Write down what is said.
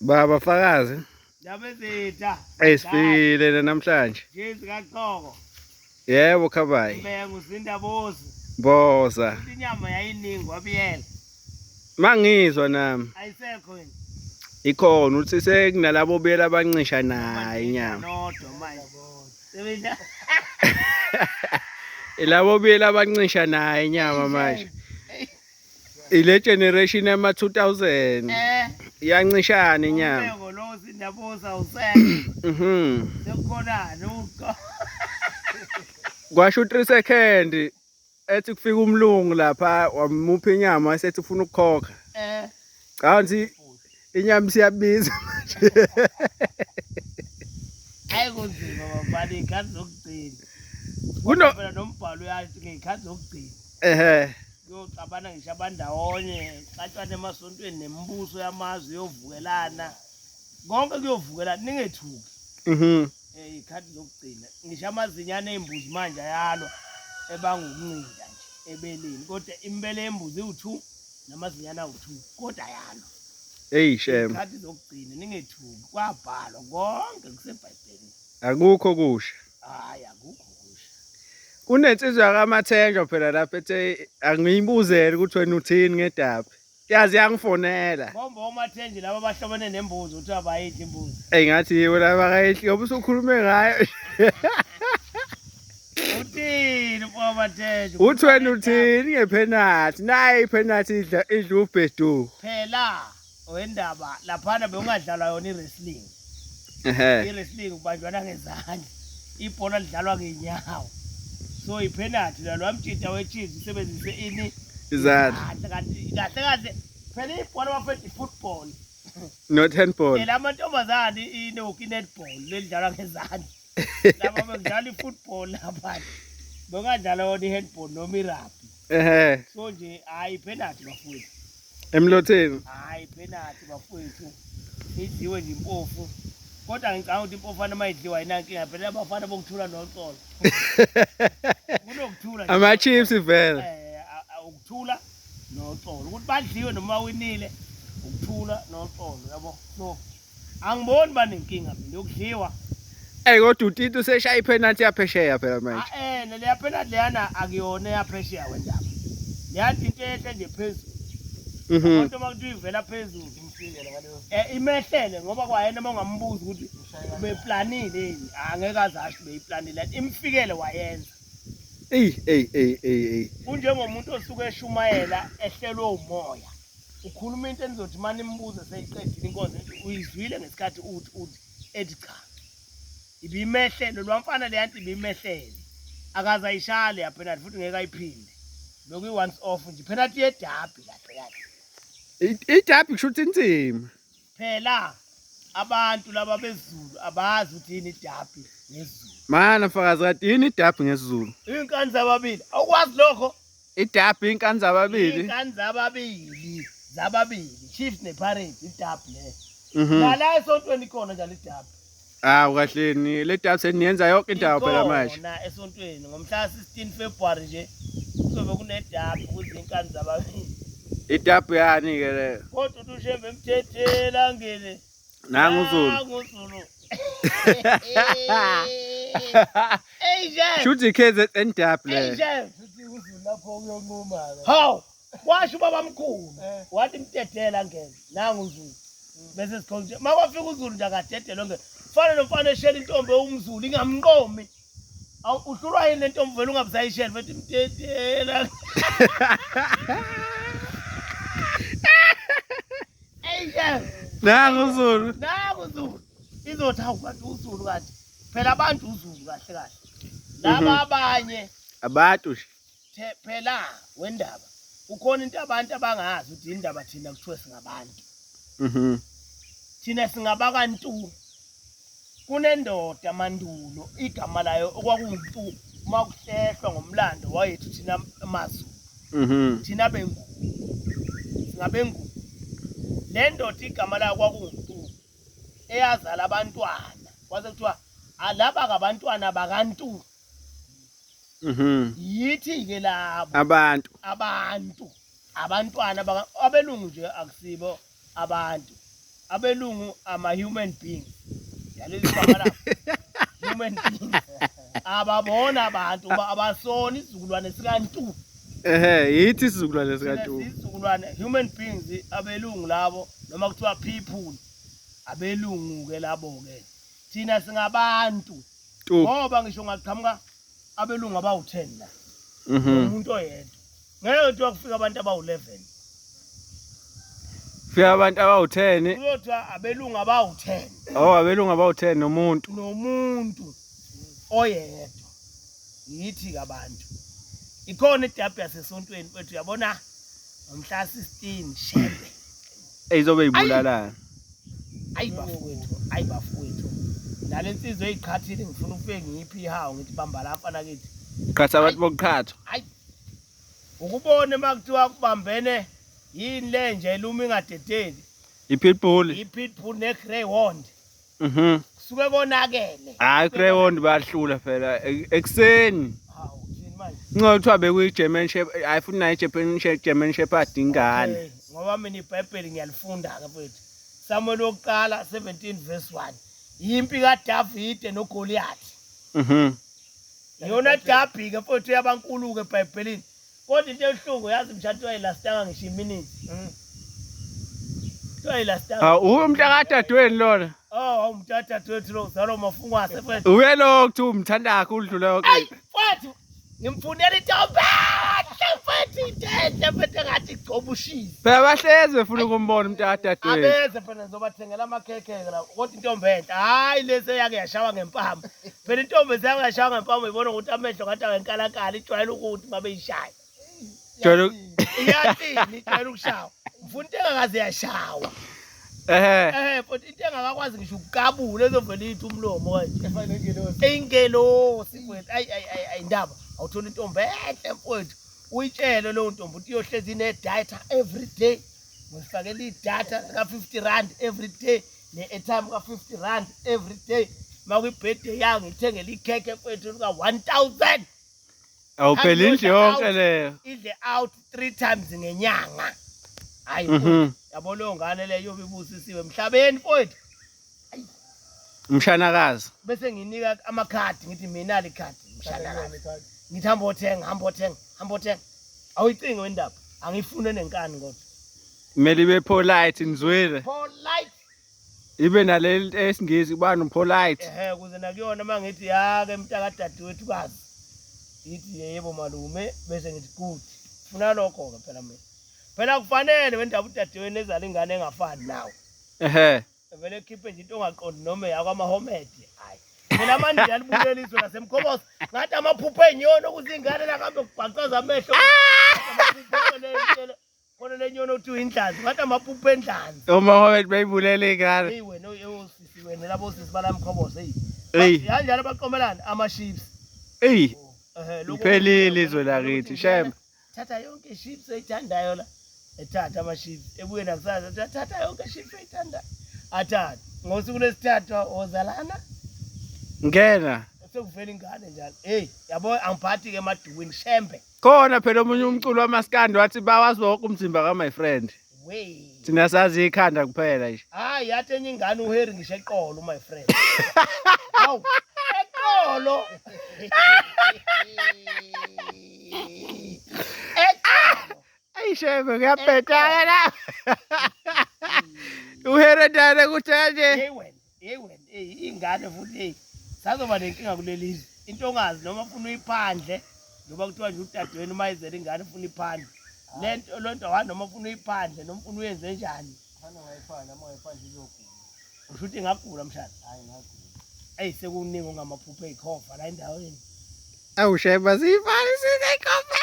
Baba fakazi. Ndabezitha. Esifikile namhlanje. Jezi kaXhoko. Yebo Khabayi. Mbenge uzindabozi. Mboza. Inyama yayiningi wabiyela. Mangizwa nami. Ayisekho yini? Ikhona uthi sekunalabo biyela abancisha nayo inyama. Nodwa manje. Sebedla. Ilabo biyela abancisha nayo inyama manje. Ile generation yama 2000. Eh. Iyancishana inyama. Umbeko lo uzindabozi awusekho. Sekukhonani uqo. Kwasho 3 second ethi kufika umlungu lapha wamupha inyama esethi ufuna ukukhokha. Eh. Cha ngithi inyama siyabiza manje. Hayi kunzima bafana iy'khathi zokugcina. Kuno Phela nombhalo uyathi ngey'khathi zokugcina. ehe Kuyoxabana ngisho abandawonye, kuxatshwane emasontweni nemibuso yamazwe iyovukelana. Konke kuyovukelana ningethuki. Iy'khathi zokugcina. Ngisho amazinyane ey'mbuzi manje ayalwa ebanga ukuncinda nje ebeleni. Kodwa imbele yembuzi iwu-2 namazinyane awu-2 kodwa ayalwa. Hey shem. Iy'khathi zokugcina ningethuki. Kwabhalwa konke kuseBhayibhelini. Akukho kusha. Hhayi akukho kusha. Kunensizwa yakaMathenjwa phela lapha ethe angiyibuzele ukuthi wena uthini ngedaphi. Yazi yangifonela. Bomba omathenje laba abahlobene nembuzi uthi abayidli imbuzi. Ey ngathi yibo laba kayihli ngoba usukhulume ngayo. Uthini mfokamathenje? Uthi wena uthini ngepenalty? Nayi ipenalty idla idla ubhedu. Phela wendaba laphana bekungadlalwa yona i-wrestling. Ehhe. I-wrestling kubanjwana ngezandla. Ibhola lidlalwa ngenyawo. So ipenalty la lwamjita weChiefs isebenzise ini Izandla. Kanti kahle kahle phela ibhola bafethu i-football. Not handball. Phela amantombazane inoki netball lelidlalwa ngezandla. Laba bekudlala i-football lapha. Bekadlala yona i-handball noma i-rugby. Ehhe. So nje hayi penalty bafowethu. Emlotheni. Hayi penalty bafowethu. Idliwe nje impofu. Kodwa ngicabanga ukuthi impofana uma idliwa ayinankinga phela abafana bokuthula noxolo. Kunokuthula nje. Ama Chiefs vele. Ukuthula noxolo. Ukuthi badliwe noma winile ukuthula noxolo yabo. So angiboni banenkinga mina yokudliwa. Ey kodwa uTito useshaya ipenalty yaphesheya phela manje. Ah leya penalty leyana akuyona eyaphesheya wendaba. Leya into ehle nje phezulu. Abantu uma kuthiwa ivela phezulu imehlele ngoba kwayena uma ungambuza ukuthi ubeplanile yini, angeke aze asho ubeyiplanile. Imfikele wayenza. Ey ey ey ey ey. Kunjengomuntu osuke eshumayela ehlelwe umoya. Ukhuluma into enizothi manje nimbuze seyiqedile inkonzo uyizwile ngesikhathi uthi uthi ethi cha. Ibimehlele lwamfana leya nto ibimehlele. Akaze ayishaya leya penalty futhi ngeke ayiphinde. Bekuyi once off nje penalty yedabi kahle kahle. Idabi kusho ukuthi inzima. Phela abantu laba beZulu abazi ukuthi yini idabi ngesiZulu. Mana mfakazi kade yini idabi ngesiZulu? Izinkani zababili. Awukwazi lokho? Idabi inkani zababili. Izinkani zababili, zababili. Chiefs nePirates idabi le. Nala esontweni ikhona njalo idabi. Hawu kahleni le dabi seniyenza yonke indawo phela manje. Ikhona esontweni ngomhla 16 February nje kuzobe kunedabi kuzinkani zababili. Idabi yani ke le? Kodwa uthi uShembe emthethela ngene. Nangu uZulu. Nangu uZulu. Ey nje. Shuthi KZN dabi Ey le. nje. Hawu, washo ubaba mkhulu wathi mdedela ngene nangu uZulu. Bese sikhona nje makwafika uZulu nje akadedelwe ngene. Fana nomfana eshela intombi ewumZulu ingamqomi. Awu uhlulwa yini le ntombi vele ungabusayisheli futhi mdedela. Ey nje. Nangu uZulu. Nangu uZulu. Izothi hawu kanti uZulu kanti. Phela abantu uZulu kahle kahle. Laba abanye Abantu nje. Phela wendaba kukhona into abantu abangazi ukuthi indaba thina kuthiwe singabantu. Thina singabakantu. Kunendoda mandulo igama layo okwakuntu uma kuhlehlwa ngomlando wayethu thina maZulu. Thina bengu. Singabengu. Le ndoda igama layo kwakuntu eyazala abantwana. Kwase kuthiwa alaba ngabantwana bakantu. Yithi ke labo abantu abantwana abelungu nje akusibo abantu. Abelungu ama human beings. Yaleli igama labo. Human beings. Ababona abantu uba abasona isizukulwane sikaNtu. Ehhe, yithi isizukulwane sikaNtu. Isizukulwane human beings abelungu labo noma kuthiwa people abelungu ke labo ke. Thina singabantu. Ngoba ngisho ngaqhamuka abelungu abawu-10 la. Umuntu oyedwa. Ngeke kuthiwa kufika abantu abawu-11. Fika abantu abawu-10. Kuyothiwa abelungu abawu-10. Oh, abelungu abawu-10 nomuntu. Nomuntu oyedwa. Yithi kabantu. Ikhona idabhi yasesontweni mfethu uyabona ngomhla 16 Shembe. Eyizobe ibulalana. Ayi bafowethu, ayi bafowethu. Nale nsizwa eyiqhathile ngifuna ukufike ngiyiphi ihawu ngithi bamba la mfana kithi. Qhatha abantu bokuqhathwa. Ayi. Ukubone makuthiwa kubambene yini le nje eluma ingadedeli. I-pitbull. I-pitbull ne-greyhound. Kusuke konakele. Hayi i-greyhound bayahlula phela ekuseni. Hawu uthini manje? Nxa kuthiwa bekuyi-German Shepherd, hayi futhi nayo i-German German Shepherd ingane. Okay, ngoba mina iBhayibheli ngiyalifunda ke mfethu. Samuel wokuqala 17 verse 1. Impi kaDavide noGoliath. Iyona derby ke mfethu yabankulu ke eBhayibhelini. Kodwa into ebuhlungu yazi mshana kuthiwa ayilastanga ngisho iminute. Kuthiwa ayilastanga. Hawu uwe umntakadadewenu lona. Oh, umntakadadewethu lo uzalwa umafungwase mfethu. Uye lo kuthiwa umthanda kakhulu udlula yonke. Ayi mfethu ngimfunela intombi enhle mfethu into enhle mfethu engathi igcoba ushizi. Phela bahlezi befuna ukumbona umntakadadewenu. Abeze phela ngizobathengela amakhekhe la kodwa intombi enhle hayi lesi eyake yashawa ngempama. Phela intombi eseyake yashawa ngempama ibona ukuthi amehlo ngathi awenkalakala ijwayele ukuthi babeyishaya. Jwayele Iyathini ijwayele ukushawa. Ngifuna into engakaze yashawa. Ehhe. Eh futhi into engakakwazi ngisho ukukabula ezovela ithi umlomo kanje. Ingelosi mfowethu. Ayi ayi ayi ayi ndaba. Awuthola intombi enhle mfowethu. Uyitshele leyo ntombi ukuthi iyohlezi ine-data every day. Ngifakela idatha ka-50 rand every day ne-airtime ka-50 rand every day. Makwi-birthday yayo ngithengele ikhekhe mfowethu lika-1000. Awuphela indlu yonke leyo. Idle out 3 times ngenyanga. Hayi yabo leyo ngane leyo iyobe ibusisiwe emhlabeni mfowethu. Mshanakazi. Bese nginika amakhadi ngithi mina likhadi mshanakazi. Ngithi hamba othenga, hamba othenga, hamba othenga. Awuyicingi wendaba. Angifune nenkani kodwa. Kumele ibe polite nizwile. Polite. Ibe naleli esingisi kubani polite. Ehhe kuze nakuyona mangithi ya ke mntaka dadewethu kazi. Ngithi yebo malume bese ngithi good. Funa lokho ke phela mina. Phela kufanele wendaba udadewenu ezala ingane engafani nawe. Ehhe. Vele ekhiphe nje into ongaqondi noma yakwamahomede. Hayi. Phela amanje yalibulela izwe lasemkhobosi. Ngathi amaphupho enyoni ukuthi ingane la kambe kubhaqaza amehlo. Khona le nyoni othi indlanzi. Ngathi amaphupho endlanzi. Omahomede bayibulela ingane. Hey wena osisi wena labo sisi bala mkhobosi hey. Hey. Kanjalo baqomelana ama chips. Eyi, Ehhe lokho. liphelile izwe lakithi shame. Thatha yonke chips oyithandayo la. Ethatha ama chips ebuye nakusasa thatha yonke chips oyithandayo. Athatha. Ngosuku lwesithathu ozalana Ngena. sekuvela ingane njalo. Hey yabo angiphathi ke emadukwini shembe. Khona phela omunye umculo wamaskandi wathi bawazi wonke umzimba ka my friend. Wey. Thina sazi ikhanda kuphela nje. Hayi yathi enye ingane uHarry ngisho eqolo my friend. Hawu eqolo. Eqolo. Ayi shame kuyabhedana la. Uheredane kuthi kanje. Hey wena, hey wena, hey ingane futhi hey. Sazoba nenkinga kuleli zwe. Into ongazi noma ufuna uyiphandle noma kuthiwa nje udadewenu uma izele ingane ufuna iphandle. Lento lonto awani noma ufuna uyiphandle noma ufuna uyenze njani. Usho ukuthi ingagula mshana. Eyi sekuningi ongamaphupho eyikhova la endaweni. Awu shame asiyifani sinekhova.